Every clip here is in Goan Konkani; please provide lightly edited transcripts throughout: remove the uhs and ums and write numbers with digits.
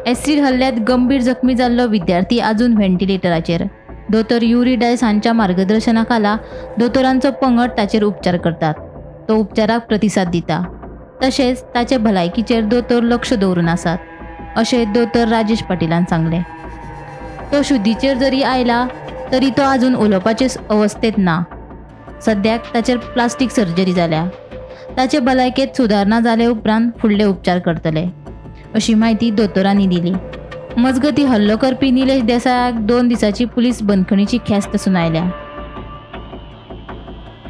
ॲसिड हल्ल्यात गंभीर जखमी जाल्लो विद्यार्थी अजून व्हेंटिलेटराचेर. दोतोर युरी डायस हांच्या मार्गदर्शना खाला दोतोरांचो पंगड ताचेर उपचार करतात. तो उपचाराक प्रतिसाद दिता, तशेंच ताचे भलायकीचेर दोतोर लक्ष दवरून आसात, अशें दोतोर राजेश पाटीलान सांगलें. तो शुद्धीचेर जरी आयला तरी तो अजून उलोवपाचे अवस्थेत ना. सद्याक ताचेर प्लास्टीक सर्जरी जाल्या. ताचे भलायकेंत सुदारणा जाले उपरांत फुडले उपचार करतले, अशी म्हायती दोतोरांनी दिली. मजगती हल्लो करपी निलेश देसायाक 2 दिसांची पुलीस बंदखणीची ख्यास्त सुनायल्या.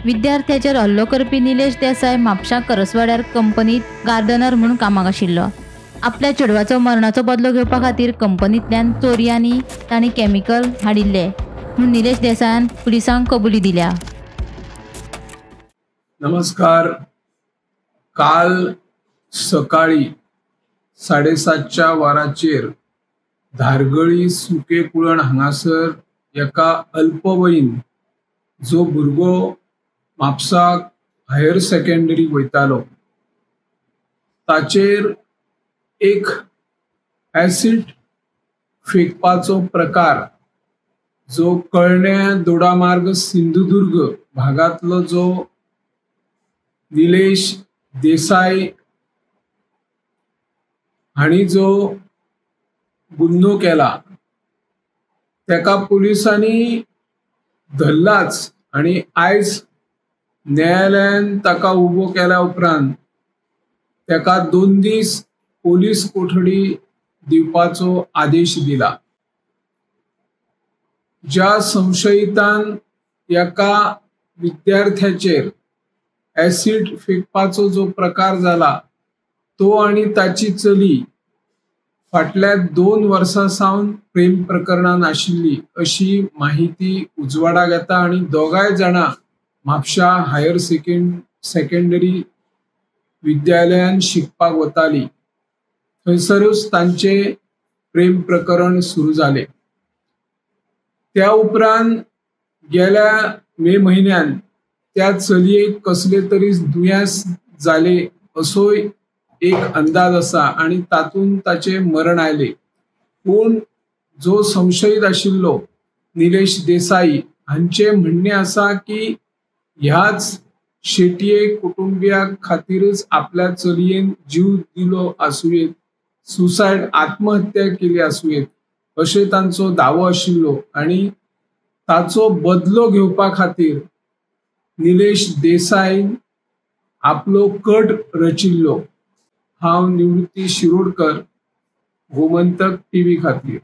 विद्यार्थ्याचेर हल्लो करपी निलेश देसाय म्हापशा करसवाड्यार कंपनीत गार्डनर म्हूण कामाक आशिल्लो. आपल्या चेडवाचो मरणाचो बदलो घेवपा खातीर कंपनींतल्यान चोरयांनी तांणी केमिकल हाडिल्ले म्हूण निलेश देसायान पुलिसांक कबुली दिल्या. नमस्कार. काल सकाळी 7:30च्या वराचेर धारगळी सुके कुळण हांगासर एका अल्पवयीन जो भुरगो म्हापसा हायर सेकंडरी वयतालो ताचेर एक ॲसिड फेकपाचो प्रकार जो कळण्या दोडामार्ग सिंधुदुर्ग भागांतलो जो निलेश देसाई हांणी जो गुन्हो केला तेका पुलिसांनी धरलाच आनी आयज न्यायालयान ताका उबो केल्या उपरांत तेका 2 दीस पोलीस कोठडी दिवपाचो आदेश दिला. ज्या संशयितान एका विद्यार्थ्याचेर ॲसिड फेकपाचो जो प्रकार जाला तो आनी ताची चली फाटल्या 2 वर्सां सावन प्रेम प्रकरणान आशिल्ली अशी माहिती उजवाडाक येता आनी दोगांय जाणां म्हापशा हायर सेकंडरी विद्यालयान शिकपाक वताली. थंयसरूच तांचे प्रेम प्रकरण सुरू जालें. त्या उपरांत गेल्या मे म्हयन्यान त्या चलयेक कसले तरी दुयेंस जाले असो एक अंदाज आसा आनी तातूंत ताचें मरण आयलें. पूण जो संशयीत आशिल्लो निलेश देसाई हांचें म्हणणें आसा की ह्याच शेटये कुटुंबिया खातीरच आपल्या चलयेन जीव दिलो आसुयेत, सुसायड आत्महत्या केली आसुयेत अशें तांचो दावो आशिल्लो आनी ताचो बदलो घेवपा खातीर निलेश देसाईन आपलो कट रचिल्लो. हांव निवृत्ती शिरोडकर, गोमंतक टीव्ही खातीर.